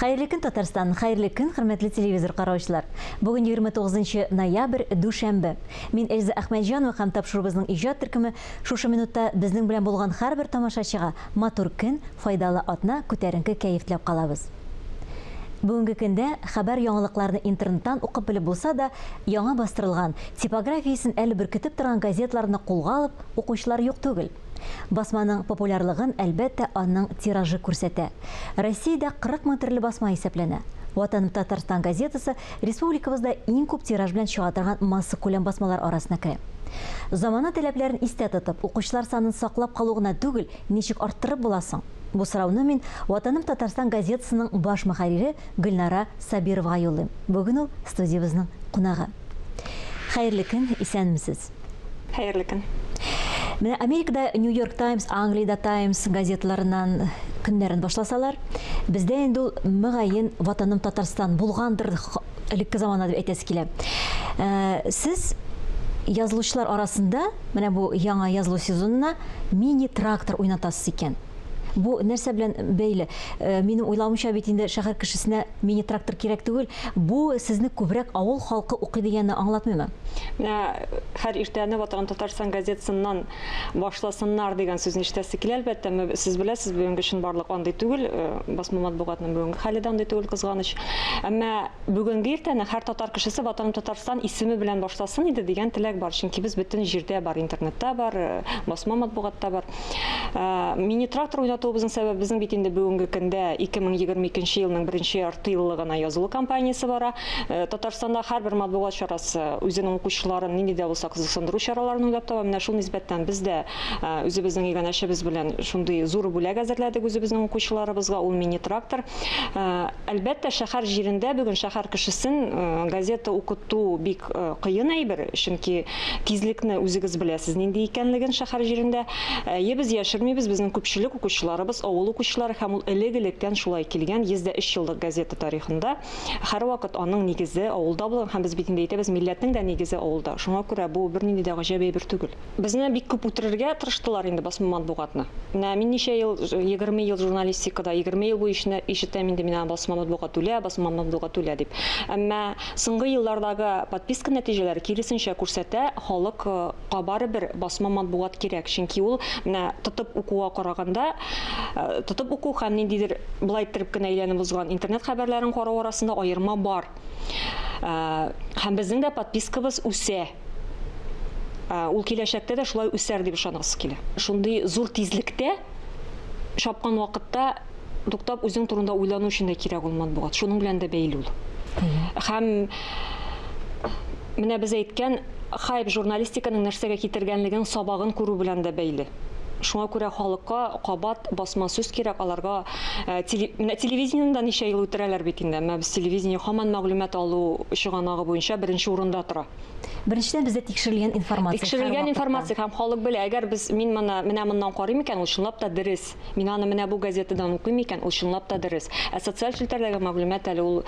Хәерле көн, Татарстан! Хәерле көн, хөрмәтле телевизор караучылар! Бүген 29 ноябрь, дүшәмбе. Мин Эльза Әхмәтҗанова һәм тапшыруыбызның иҗат төркеме шушы минутта безнең белән булган һәрбер тамашачыга матур көн, файдалы атна, күтәренке кәеф теләп калабыз. Бүгенге көндә хәбәр-яңалыкларны интернеттан укып белеп булса да, яңа бастырылган, типографиясен әле беркетеп торган газеталарны кулга алып укучылар юк түгел. Басманың популярлыгын, әлбәттә, аның тиражы күрсәтә. Россиядә 40 мең төрле басма исәпләнә. Ватаным Татарстан газетасы республикабызда иң күп тираж белән чыга торган массакүләм басмалар арасына керә. Замана таләпләрен истә тотып, укучылар санын саклап калу гына түгел, ничек арттырып була соң? Бу сорауны мин Ватаным Татарстан газетасының баш мөхәррире Гөлнара Сабировага юллыйм. Бүген ул студиябезнең кунагы. Хәерле көн, исәнмесез. Хәерле көн. Менә Америкада New York Times, Англиядә Times газеталарыннан көннәрен башласалар, бездә инде ул мөгаен Ватаным Татарстан булгандыр элекке заманда дип әйтәсе килә. Э, сез язылучылар арасында менә бу яңа язылу сезонына мини-трактор уйнатасыз икән. Бу нәрсә белән бәйле? Э, минем уйлавымча бит инде шәһәр кешесенә мини-трактор кирәк түгел. Бу сезне күбрәк авыл халкы укый дигәнне аңлатмыймы? Менә һәр иртәне Ватан Татарстан газетасыннан башласыннар дигән сүзне ишетәсе килә, әлбәттә. Әмма сез беләсез, бүгенге чынбарлык андый түгел. Э, басма матбугатның бүгенге хәле дә андый түгел, кызганыч. Әмма Бүгенге иртәне һәр татар кешесе Ватаным Татарстан исеме белән башласын иде дигән теләк бар, чөнки без бөтен җирдә бар, интернетта бар, басма матбугатта бар. Мини-трактор уйнатуыбызның сәбәбе безнең бит инде бүгенге көндә 2022 елның беренче яртыеллыгына язылу кампаниясе бара. Татарстанда һәрбер матбугат чарасы үзенең укучыларын нинди дә булса кызыксындыру чараларын уйлап таба. Менә шул нисбәттән без дә үзебезнең иганәчебез белән шундый зур бүләк әзерләдек үзебезнең укучыларыбызга, ул мини-трактор. Әлбәттә, шәһәр җирендә бүген шәһәр кешесен газета укыту бик кыен әйбер, чөнки тизлекне үзегез беләсез нинди икәнлеген шәһәр җирендә. Әйе, без яшермибез, безнең күпчелек укучыларыбыз авыл укучылары һәм ул элек-электән шулай килгән, 103 еллык газета тарихында һәрвакыт аның нигезе авылда булган һәм без бит инде әйтәбез, милләтнең дә нигезе авылда. Шуңа күрә бу бернинди дә гаҗәп әйбер түгел. Безне бик күп үтерергә тырыштылар инде басма матбугатны. Менә мин ничә ел, 20 ел журналистикада, 20 ел буе ишетәм инде мин басма матбугат үлә, басма матбугат үлә дип. Әмма соңгы еллардагы подписка нәтиҗәләре киресенчә күрсәтә, халыкка барыбер басма матбугат кирәк, чөнки ул менә тотып укуга караганда, тотып уку һәм ниндидер болай иттереп кенә әйләнеп узган интернет хәбәрләрен карау арасында аерма бар. Һәм безнең дә подпискабыз үсә. Ул киләчәктә дә шулай үсәр дип ышанасы килә. Шундый зур тизлектә чапкан вакытта туктап үзең турында уйлану өчен дә кирәк ул матбугат. Шуның белән дә бәйле ул. Һәм менә без әйткән хайп журналистиканың нәрсәгә китергәнлеген сабагын күрү белән дә бәйле. Шуңа күрә халыкка кабат басма сүз кирәк, аларга э, теле, менә телевидениедән дә ничә ел үтерәләр бит инде, әмма без телевидение һаман мәгълүмат алу чыганагы буенча беренче урында тора. Беренчедән, бездә тикшерелгән информация. Тикшерелгән информация һәм халык белә. Әгәр без мин моны менә моннан карыйм икән, ул чынлап та дөрес. Мин аны менә бу газетадан укыйм икән, ул чынлап та дөрес. Ә социаль челтәрдәге мәгълүмат әле ул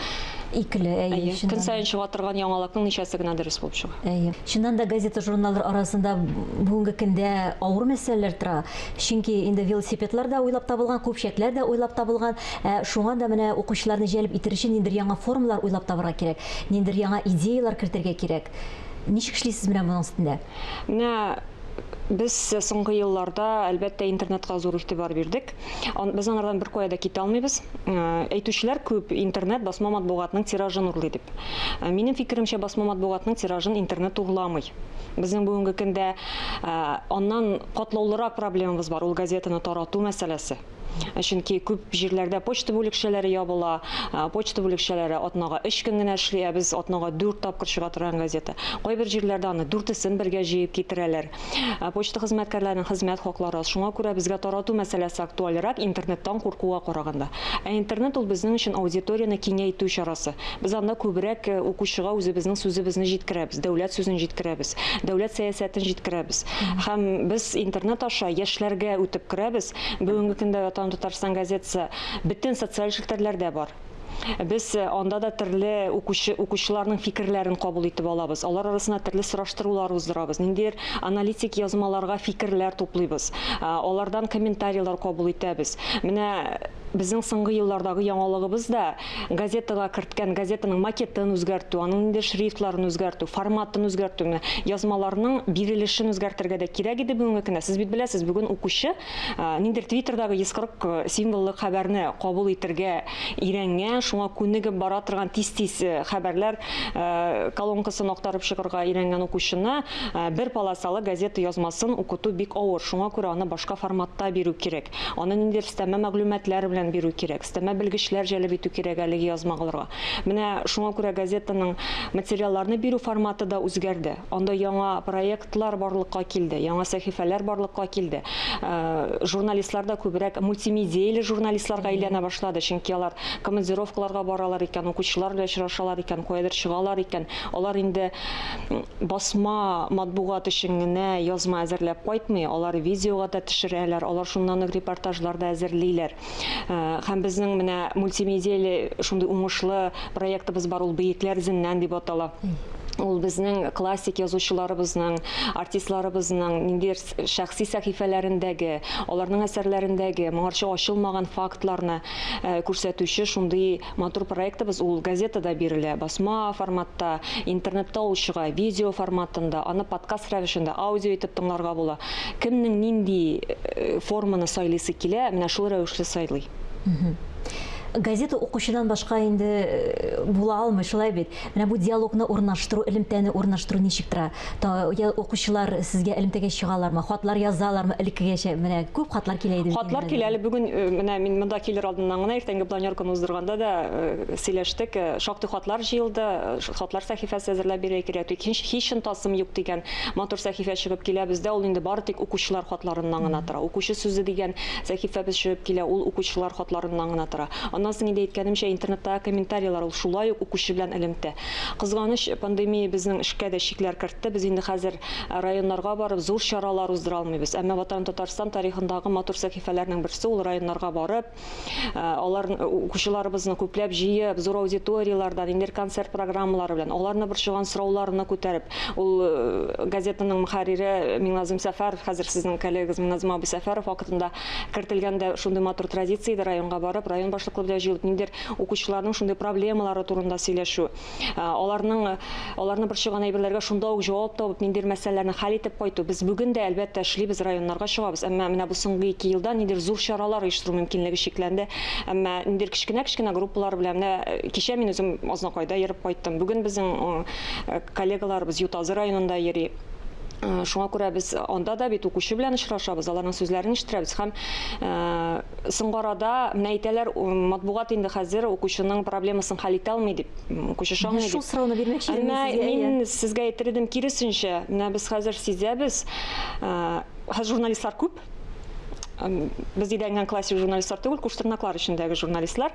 икеле, әйе. Көн саен чыга торган яңалыкның ничәсе генә дөрес булып чыга. Әйе. Чыннан да газета-журналлар арасында бүгенге көндә авыр мәсьәләләр тора. Чөнки инде велосипедлар да уйлап табылган, көпчәкләр дә уйлап табылган. Ә шуңа да менә укучыларны җәлеп итер өчен ниндидер яңа формалар уйлап табарга кирәк. Ниндидер яңа идеяләр кертергә кирәк. Ничек эшлисез менә моның өстендә? Менә без соңгы елларда, әлбәттә, интернетка зур игътибар бирдек. Без анардан беркая да китә алмыйбыз. Әйтүчеләр күп, интернет басма матбугатның тиражын урлый дип. Минем фикеремчә, басма матбугатның тиражын интернет урламый. Безнең бүгенге көндә аннан катлаулырак проблемабыз бар, ул газетаны тарату мәсьәләсе. Чөнки күп җирләрдә почта бүлекчәләре ябыла, почта бүлекчәләре атнага өч көн генә эшли, ә без атнага дүрт тапкыр чыга торган газета. Кайбер җирләрдә аны дүртесен бергә җыеп китерәләр. Почта хезмәткәрләренең хезмәт хаклары аз. Шуңа күрә безгә тарату мәсьәләсе актуальрәк интернеттан куркуга караганда. Ә интернет ул безнең өчен аудиторияне киңәйтү чарасы. Без анда күбрәк укучыга үзебезнең сүзебезне җиткерәбез, дәүләт сүзен җиткерәбез, дәүләт сәясәтен җиткерәбез. Һәм без интернет аша яшьләргә үтеп керәбез. Бүгенге көндә Ватаным Татарстан газетасы бөтен социаль челтәрләрдә бар. Без анда да төрле укучы, укучыларның фикерләрен кабул итеп алабыз. Алар арасында төрле сораштырулар уздырабыз. Ниндидер аналитик язмаларга фикерләр туплыйбыз. Алардан комментарийлар кабул итәбез. Менә безнең соңгы еллардагы яңалыгыбыз да газетага керткән газетаның макетын үзгәртү, аның ниндидер шрифтларын үзгәртү, форматын үзгәртү, менә язмаларның бирелешен үзгәртергә дә кирәк иде бүгенге көндә. Сез бит беләсез, бүген укучы ниндидер Твиттердагы 140 символлык хәбәрне кабул итергә өйрәнгән, шуңа күнегеп бара торган тиз-тиз хәбәрләр колонкасын актарып чыгарга өйрәнгән укучыны бер полосалы газета язмасын укыту бик авыр. Шуңа күрә аны башка форматта бирү кирәк. Аны ниндидер өстәмә мәгълүматлар белән бирү кирәк, өстәмә белгечләр җәлеп итү кирәк әлеге язмаларга. Менә шуңа күрә газетаның материалларны бирү форматы да үзгәрде. Анда яңа проектлар барлыкка килде, яңа сәхифәләр барлыкка килде. Журналистлар да күбрәк мультимедияле журналистларга әйләнә башлады, чөнки алар командировкаларга баралар икән, укучылар белән очрашалар икән, каядыр чыгалар икән. Алар инде басма матбугат өчен генә язма әзерләп кайтмый, алар видеога да төшерәләр, алар шуннан ук репортажлар да әзерлиләр. Һәм безнең менә мультимедияле шундый уңышлы проектыбыз бар, ул Бөекләр эзеннән дип атала. Ул безнең классик язучыларыбызның, артистларыбызның ниндидер шәхси сәхифәләрендәге, аларның әсәрләрендәге моңарчы ачылмаган фактларны күрсәтүче шундый матур проектыбыз. Ул газетада бирелә, басма форматта, интернетта ул чыга, видео форматында, аны подкаст рәвешендә, аудио итеп тыңларга була. Кемнең нинди форманы сайлыйсы килә, менә шул рәвешле сайлый. Газета укучыдан башка инде була алмый, шулай бит? Менә бу диалогны урнаштыру, элемтәне урнаштыру ничек тора? Укучылар сезгә элемтәгә чыгалармы, хатлар язалармы? Элеккегәчә менә күп хатлар килә иде бит. Хатлар килә әле бүген, менә мин монда килер алдыннан гына иртәнге планерканы уздырганда да сөйләштек. Шактый хатлар җыелды, хатлар сәхифәсе әзерләп бирергә кирәк. Һич онтасым юк дигән матур сәхифә чыгып килә бездә, ул инде бары тик укучылар хатларыннан гына тора. Укучы сүзе дигән сәхифәбез чыгып килә, ул укучылар хатларыннан гына тора. Аннан соң инде әйткәнемчә, интернеттагы комментарийлар ул шулай ук укучы белән элемтә. Кызганыч, пандемия безнең эшкә дә чикләр кертте. Без инде хәзер районнарга барып зур чаралар уздыра алмыйбыз. Әмма Ватаным Татарстан тарихындагы матур сәхифәләрнең берсе ул районнарга барып, алар укучыларыбызны күпләп җыеп, зур аудиторияләрдә ниндидер концерт программалары белән, аларны борчыган сорауларны күтәреп, ул газетаның мөхәррире Миңназыйм Сәфәров, хәзер сезнең коллегагыз Миңназыйм абый Сәфәров вакытында кертелгән дә шундый матур традиция иде, районга барып, район башлыклары белән җыелып, ниндидер укучыларның шундый проблемалары турында сөйләшү, аларның аларны борчыган әйберләргә шунда ук җавап табып, ниндидер мәсьәләләрне хәл итеп кайту. Без бүген дә, әлбәттә, эшлибез, районнарга чыгабыз, әмма менә бу соңгы ике елда ниндидер зур чаралар оештыру мөмкинлеге чикләнде. Әмма ниндидер кечкенә-кечкенә группалар белән, менә кичә мин үзем Азнакайда йөреп кайттым. Бүген безнең коллегаларыбыз Ютазы районында йөри. Шуңа күрә без анда да бит укучы белән очрашабыз, аларның сүзләрен ишеттерәбез һәм соңгы арада менә әйтәләр, матбугат инде хәзер укучының проблемасын хәл итә алмый дип, укучы ышанмый дип. Шул сорауны бирмәкче идем мин сезгә. Мин сезгә әйтер идем, киресенчә, менә без хәзер сизәбез, хәзер журналистлар күп, без өйрәнгән классик журналистлар түгел, куштырнаклар эчендәге журналистлар,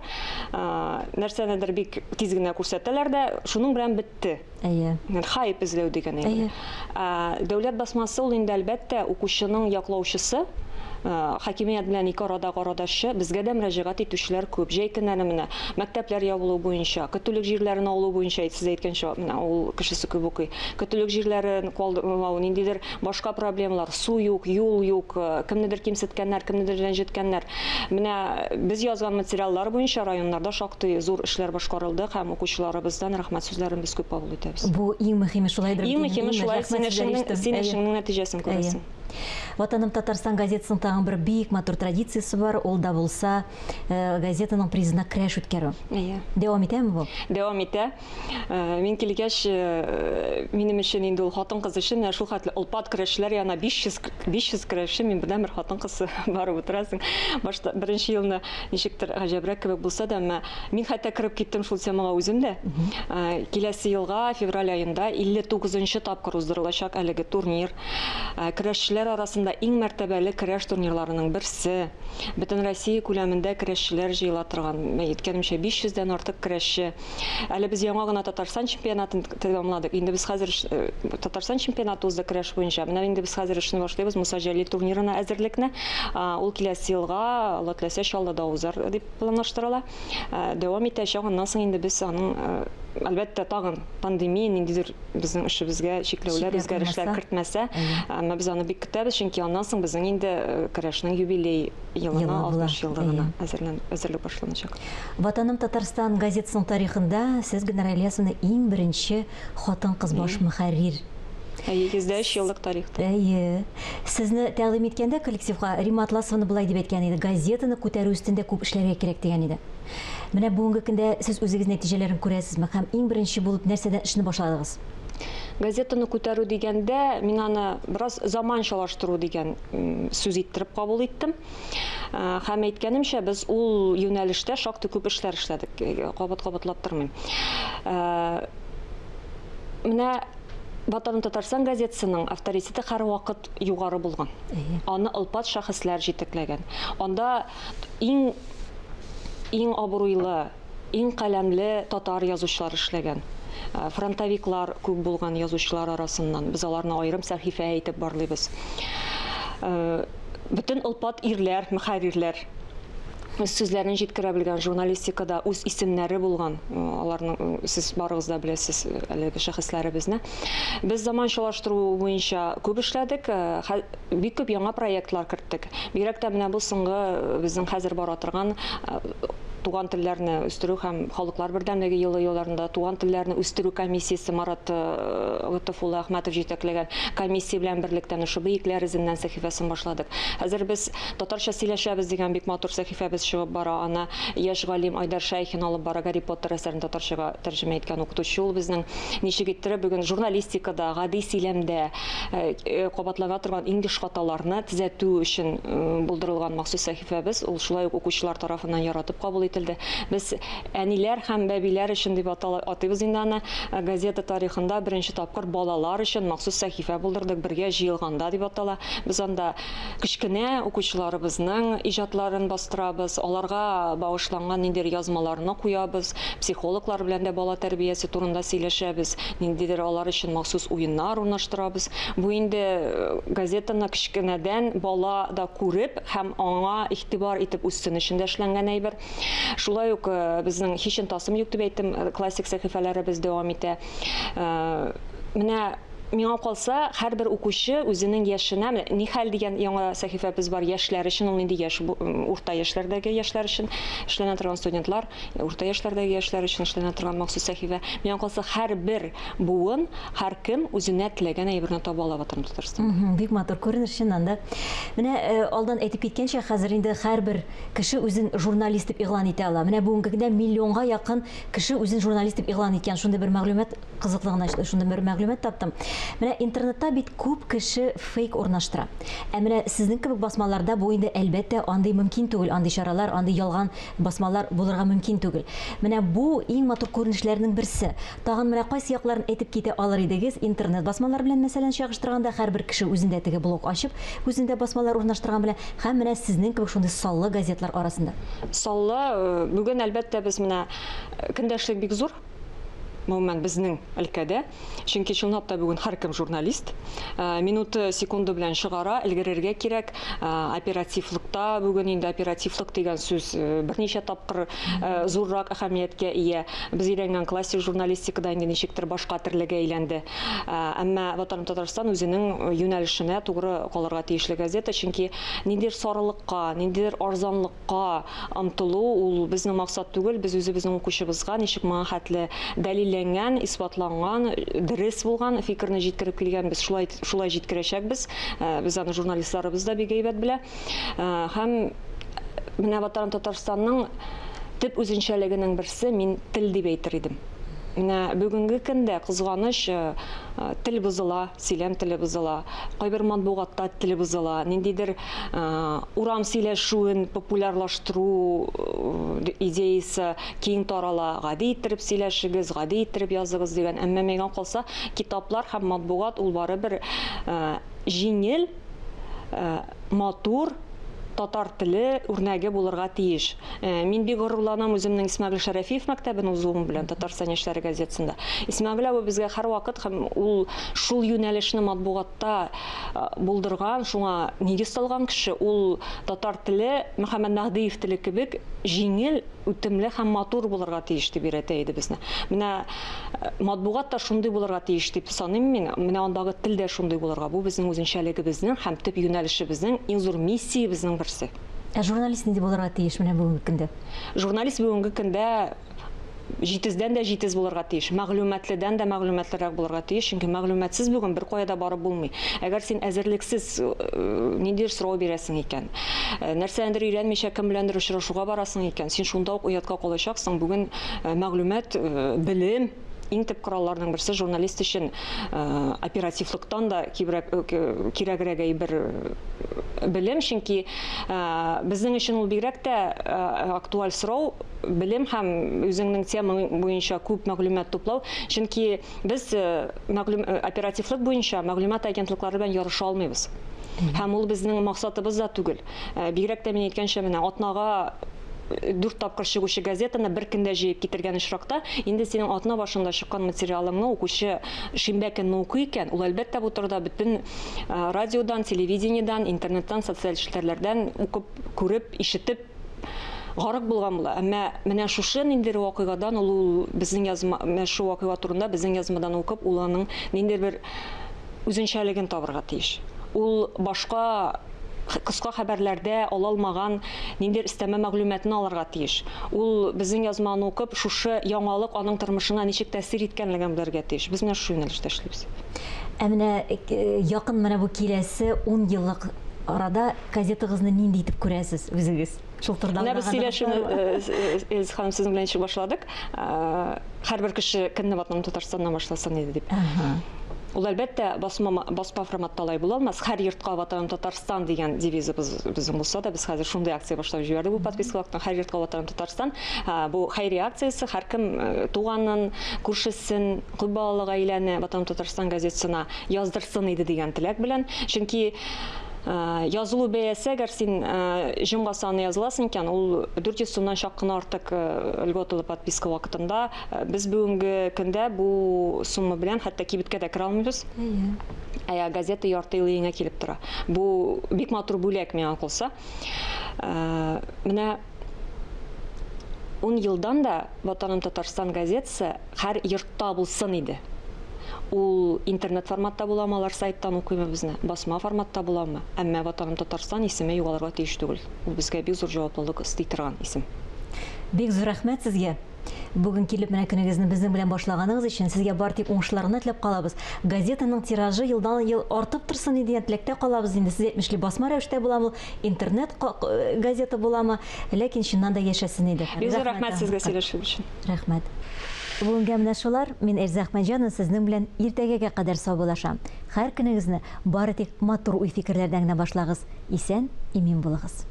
нәрсәнедер бик тиз генә күрсәтәләр дә, шуның белән бетте. Әйе. Хайп эзләү дигән әйбер. Әйе. Дәүләт басмасы ул инде әлбәттә укучының яклаучысы, хакимият белән ике арадагы арадашчы. Безгә дә мөрәҗәгать итүчеләр күп. Җәй көннәре менә мәктәпләр ябылу буенча, көтүлек җирләрен алу буенча, сез әйткәнчә, менә авыл кешесе күп укый. Көтүлек җирләрен калдырмау, ниндидер башка проблемалар, су юк, юл юк, кемнедер кимсеткәннәр, кемнедер рәнҗеткәннәр. Менә без язган материаллар буенча районнарда шактый зур эшләр башкарылды һәм укучыларыбыздан рәхмәт сүзләрен без күп кабул итәбез. Бу иң мөһиме шулайдыр бит. Иң мөһиме шулай, син эшеңнең, син эшеңнең нәтиҗәсен күрәсең. Ватаным Татарстан газетасының тагын бер бик матур традициясе бар, ул да булса газетаның призына көрәш үткәрү. Әйе. Дәвам итәме бу? Дәвам итә. Мин килгәч, минем өчен инде ул хатын-кыз өчен менә шул хәтле олпат көрәшчеләр янына 500 500 көрәшче, мин бердәнбер хатын-кыз барып утырасың. Башта беренче елны ничектер гаҗәбрәк кебек булса да, әмма мин хәтта кереп киттем шул темага үзем дә. Киләсе елга февраль аенда 59 нчы тапкыр уздырылачак әлеге турнир. Көрәшчеләр Ирләр арасында иң мәртәбәле көрәш турнирларының берсе. Бөтенроссия күләмендә көрәшчеләр җыела торган, әйткәнемчә, 500 дән артык көрәшче. Әле без яңа гына Татарстан чемпионатын тәмамладык. Инде без хәзер Татарстан чемпионаты узды көрәш буенча. Менә инде без хәзер эшне башлыйбыз Муса Җәлил турнирына әзерлекне. Ул киләсе елга, Алла теләсә, Чаллыда узар дип планлаштырыла. Дәвам итәчәк. Аннан соң инде без аның, әлбәттә, тагын пандемия ниндидер безнең эшебезгә чикләүләр, үзгәрешләр кертмәсә, әмма без аны бик көтәбез, чөнки аннан соң безнең инде көрәшнең юбилей елына, 60 еллыгына әзерлек башланачак. Ватаным Татарстан газетасының тарихында сез, Гөлнара Ильясовна, иң беренче хатын-кыз баш мөхәррир. Әйе, 103 еллык тарихта. Әйе. Сезне тәкъдим иткәндә коллективка Римма Атласовна болай дип әйткән иде, газетаны күтәрү өстендә күп эшләргә кирәк дигән иде. Менә бүгенге көндә сез үзегез нәтиҗәләрен күрәсезме һәм иң беренче булып нәрсәдән эшне башладыгыз? Газетаны күтәрү дигәндә, мин аны бераз заманчалаштыру дигән сүз иттереп кабул иттем. Һәм әйткәнемчә, без ул юнәлештә шактый күп эшләр эшләдек. Кабат-кабатлап тормыйм. Менә Ватаным Татарстан газетасының авторитеты һәрвакыт югары булган. Аны олпат шәхесләр җитәкләгән. Анда иң иң абруйлы, иң каләмле татар язучылары эшләгән. Фронтовиклар күп булган язучылар арасыннан. Без аларны аерым сәхифә итеп барлыйбыз. Бөтен олпат ирләр, мөхәррирләр үз сүзләрен җиткерә белгән, журналистикада үз исемнәре булган, аларның сез барыгыз да беләсез әлеге шәхесләребезне. Без заманчалаштыру буенча күп эшләдек, бик күп яңа проектлар керттек. Бигрәк тә менә бу соңгы безнең хәзер бара торган туган телләрне үстерү һәм халыклар бердәмлеге елы елларында туган телләрне үстерү комиссиясе Марат Лотыф улы Әхмәтов җитәкләгән комиссия белән берлектә шушы Бөекләр эзеннән сәхифәсен башладык. Хәзер без Татарча сөйләшәбез дигән бик матур сәхифәбез чыгып бара. Аны яшь галим Айдар Шәйхин алып бара. Гарри Поттер әсәрен татарчага тәрҗемә иткән укытучы ул безнең. Ничек иттереп бүген журналистикада, гади сөйләмдә кабатлана торган иң еш хаталарны төзәтү өчен булдырылган махсус сәхифәбез. Ул шулай ук укучылар тарафыннан яратып кабул ителде. Без әниләр һәм бәбиләр өчен дип атыйбыз инде аны. Газета тарихында беренче тапкыр балалар өчен махсус сәхифә булдырдык. Бергә җыелганда дип атала. Без анда Кечкенә укучыларыбызның иҗатларын бастырабыз, аларга багышланган ниндидер язмаларны куябыз, психологлар белән дә бала тәрбиясе турында сөйләшәбез, ниндидер алар өчен махсус уеннар урнаштырабыз. Бу инде газетаны кечкенәдән бала да күреп һәм аңа игътибар итеп үссен өчен дә эшләнгән әйбер. Шулай ук безнең Һич онтасым юк дип әйттем, классик сәхифәләребез дәвам итә. Менә Миңа калса, һәрбер укучы үзенең яшенә, менә Нихәл дигән яңа сәхифәбез бар, яшьләр өчен, ул нинди яшь, урта яшьләрдәге яшьләр өчен эшләнә торган студентлар, урта яшьләрдәге яшьләр өчен эшләнә торган махсус сәхифә. Миңа калса, һәрбер буын, һәркем үзенә теләгән әйберне таба ала Ватаным Татарстанда. Бик матур күренеш, чыннан да. Менә алдан әйтеп киткәнчә, хәзер инде һәрбер кеше үзен журналист дип игълан итә ала. Менә бүгенге көндә миллионга якын кеше үзен журналист дип игълан иткән. Шундый бер мәгълүмат Кызыклы гына шундый бер мәгълүмат таптым. Менә интернетта бит күп кеше фейк урнаштыра. Ә менә сезнең кебек басмаларда бу инде, әлбәттә, андый мөмкин түгел, андый чаралар, андый ялган басмалар булырга мөмкин түгел. Менә бу иң матур күренешләрнең берсе. Тагын менә кайсы якларын әйтеп китә алыр идегез, интернет басмалар белән, мәсәлән, чагыштырганда, һәрбер кеше үзендә теге блог ачып, үзендә басмалар урнаштырган белән һәм менә сезнең кебек шундый саллы газетлар арасында. Саллы, бүген, әлбәттә, без менә көндәшлек бик зур. Гомумән, безнең өлкәдә. Чөнки чынлап та бүген һәркем журналист. Минуты, секунды белән чыгара, өлгерергә кирәк. Оперативлыкта бүген инде оперативлык дигән сүз берничә тапкыр зуррак әһәмияткә ия. Без өйрәнгән классик журналистикада инде ничектер башка төрлегә әйләнде. Әмма Ватаным Татарстан үзенең юнәлешенә тугры калырга тиешле газета, чөнки ниндидер сарылыкка, ниндидер арзанлыкка Ка омтылу ул безнең максат түгел, без үзебезнең укучыбызга ничек моңа хәтле дәлилләнгән, исбатланган, дөрес булган фикерне җиткереп килгәнбез, шулай шулай җиткерәчәкбез. Без аны журналистларыбыз да бик әйбәт белә. Һәм менә Ватаным Татарстанның төп үзенчәлегенең берсе мин тел дип әйтер идем. Менә бүгенге көндә кызганыч тел бозыла, сөйләм теле бозыла, кайбер матбугатта тел бозыла, ниндидер урам сөйләшүен популярлаштыру идеясе киң тарала, гади иттереп сөйләшегез, гади иттереп языгыз дигән. Әмма миңа калса, китаплар һәм матбугат ул барыбер җиңел Матур татар теле үрнәге булырга тиеш. Мин бик горурланам үземнең Исмәгыйль Шәрәфиев мәктәбен узуым белән Татарстан яшьләре газетасында. Исмәгыйль абый безгә һәрвакыт һәм ул шул юнәлешне матбугатта булдырган, шуңа нигез салган кеше. Ул татар теле Мөхәммәд Мәһдиев теле кебек җиңел, үтемле һәм матур булырга тиеш дип өйрәтә иде безне. Менә э, матбугат та шундый булырга тиеш дип саныйм мин. Менә андагы тел дә шундый булырга. Бу безнең үзенчәлегебезнең һәм төп юнәлешебезнең, иң зур миссиябезнең берсе. Ә журналист нинди булырга тиеш менә бүгенге көндә? Журналист бүгенге көндә җитездән дә җитез булырга тиеш, мәгълүматлыдан да мәгълүматлырак булырга тиеш, чөнки мәгълүматсыз бүген беркая да барып булмый. Әгәр син әзерлексез э, ниндидер сорау бирәсең икән, э, нәрсәнедер өйрәнмичә кем беләндер очрашуга барасың икән, син шунда ук оятка калачаксың. Бүген э, мәгълүмат, белем иң төп коралларның берсе журналист өчен оперативлыктан да кибрәк кирәгрәк әйбер белем, чөнки безнең өчен ул бигрәк тә актуаль сорау белем һәм үзеңнең темаң буенча күп мәгълүмат туплау, чөнки без э, мәгълүм э, оперативлык буенча мәгълүмат агентлыклары белән ярыша алмыйбыз. Һәм ул безнең максатыбыз да түгел. Э, бигрәк тә мин әйткәнчә, менә атнага дүрт тапкыр чыгучы газетаны бер көндә җыеп китергән очракта, инде синең атна башында чыккан материалыңны укучы шимбә көнне укый икән, ул әлбәттә бу турыда бөтен радиодан, телевидениедән, интернеттан, социаль челтәрләрдән укып, күреп, ишетеп гарык булган була. Әмма менә шушы ниндидер вакыйгадан ул, ул безнең язма, менә шу вакыйга турында безнең язмадан укып, ул аның ниндидер бер үзенчәлеген табырга тиеш. Ул башка кыска хәбәрләрдә ала алмаган ниндидер өстәмә мәгълүматны алырга тиеш. Ул безнең язманы укып, шушы яңалык аның тормышына ничек тәэсир иткәнлеген белергә тиеш. Без менә шушы юнәлештә эшлибез. Ә менә э, якын менә бу киләсе 10 еллык арада газетагызны нинди итеп күрәсез үзегез? Шул турыда Менә без сөйләшүне э, э, Эльза ханым сезнең белән ничек башладык. Э, һәрбер кеше кемне ватаным Татарстаннан башласын иде дип. Ул әлбәттә басма басма форматта алай була алмас. Һәр йортка Ватаным Татарстан дигән девизыбыз безнең булса да, без хәзер шундый акция башлап җибәрдек бу подписка вакытында. Һәр йортка Ватаным Татарстан. Бу хәйрия акциясе, һәркем туганын, күршесен, күп балалы гаиләне Ватаным Татарстан газетасына яздырсын иде дигән теләк белән. Чөнки Язылу бәясе, әгәр син җомга саны языласың икән, ул 400 сумнан чак кына артык льготалы подписка вакытында. Без бүгенге көндә бу сумма белән хәтта кибеткә дә керә алмыйбыз. Әйе. Ә газета ярты ел өеңә килеп тора. Бу бик матур бүләк миңа калса. Менә 10 елдан да Ватаным Татарстан газетасы һәр йортта булсын иде. Ул интернет форматта буламы, алар сайттан укыймы безне, басма форматта буламы, әмма Ватаным Татарстан исеме югалырга тиеш түгел. Ул безгә бик зур җаваплылык өсти торган исем. Бик зур рәхмәт сезгә. Бүген килеп менә көнегезне безнең белән башлаганыгыз өчен сезгә бары тик уңышлар гына теләп калабыз. Газетаның тиражы елдан-ел артып торсын иде дигән теләктә калабыз инде. Сез әйтмешли, басма рәвештә буламы ул, интернет газета буламы, ләкин чыннан да яшәсен иде. Бик зур рәхмәт сезгә сөйләшү өчен. Рәхмәт. Бүгенгә менә шулар. Мин Эльза Әхмәтҗанова сезнең белән иртәгәгә кадәр саубуллашам. Һәр көнегезне бары тик матур уй-фикерләрдән генә башлагыз. Исән, имин булыгыз.